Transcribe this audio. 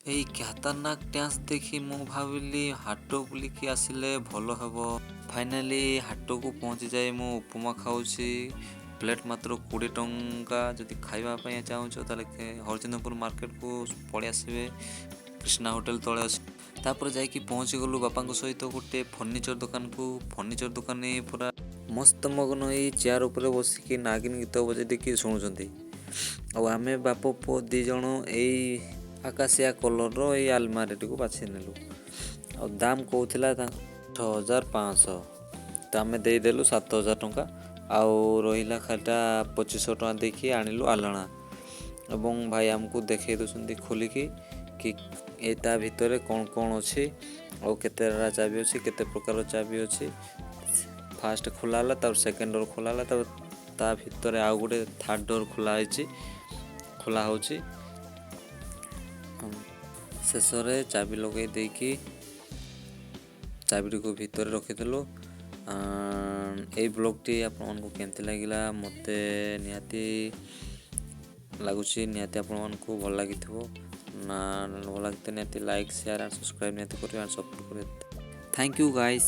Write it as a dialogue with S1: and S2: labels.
S1: ଏଇ ଖତରନାକ ଡ୍ୟାନ୍ସ ଦେଖି ମୁଁ ଭାବିଲି, ହାଟ ବୁଲିକି ଆସିଲେ ଭଲ ହେବ। ଫାଇନାଲି ହାଟକୁ ପହଞ୍ଚି ଯାଇ ମୁଁ ଉପମା ଖାଉଛି। ପ୍ଲେଟ୍ ମାତ୍ର 20 ଟଙ୍କା। ଯଦି ଖାଇବା ପାଇଁ ଚାହୁଁଛ, ତାହେଲେ ହରିଚନ୍ଦନପୁର ମାର୍କେଟକୁ ପଳେଇ ଆସିବେ। କୃଷ୍ଣା ହୋଟେଲ ତଳେ ଅଛି। ତାପରେ ଯାଇକି ପହଞ୍ଚିଗଲୁ ବାପାଙ୍କ ସହିତ ଗୋଟେ ଫର୍ଣ୍ଣିଚର ଦୋକାନକୁ। ଫର୍ଣ୍ଣିଚର ଦୋକାନୀ ପୁରା ମସ୍ତ ମଗ୍ନ ହେଇ ଚେୟାର ଉପରେ ବସିକି ନାଗିନ ଗୀତ ବଜେଇ ଦେଇକି ଶୁଣୁଛନ୍ତି। ଆଉ ଆମେ ବାପ ପୁଅ 2 ଜଣ ଏଇ ଆକାଶିଆ କଲର୍ର ଏଇ ଆଲମାରିଟିକୁ ବାଛି ନେଲୁ। ଆଉ ଦାମ କହୁଥିଲା 8500, ତ ଆମେ ଦେଇଦେଲୁ 7000 ଟଙ୍କା। ଆଉ ରହିଲା ଖାଲିଟା 2500 ଟଙ୍କା ଦେଇକି ଆଣିଲୁ ଆଲଣା। ଏବଂ ଭାଇ ଆମକୁ ଦେଖେଇ ଦେଉଛନ୍ତି ଖୋଲିକି କି ଏ ତା ଭିତରେ କ'ଣ କ'ଣ ଅଛି ଆଉ କେତେଟା ଚାବି ଅଛି, କେତେ ପ୍ରକାର ଚାବି ଅଛି। ଫାଷ୍ଟ ଖୋଲା ହେଲା, ତାପରେ ସେକେଣ୍ଡ ଡୋର୍ ଖୋଲା ହେଲା, ତାପରେ ତା ଭିତରେ ଆଉ ଗୋଟେ ଥାର୍ଡ଼ ଡୋର୍ ଖୋଲା ହେଇଛି, ଖୋଲା ହେଉଛି। ଶେଷରେ ଚାବି ଲଗେଇ ଦେଇକି ଚାବିଟିକୁ ଭିତରେ ରଖିଦେଲୁ। ଏଇ ବ୍ଲଗ୍ଟି ଆପଣମାନଙ୍କୁ କେମିତି ଲାଗିଲା? ମୋତେ ନିହାତି ଲାଗୁଛି ନିହାତି ଆପଣମାନଙ୍କୁ ଭଲ ଲାଗିଥିବ ନା? ଭଲ ଲାଗିଥିବ, ନିହାତି ଲାଇକ୍, ସେୟାର ଆଣ୍ଡ ସବସ୍କ୍ରାଇବ୍ ନିହାତି କରିବେ ଆଣ୍ଡ ସପୋର୍ଟ କରିବେ। Thank you guys.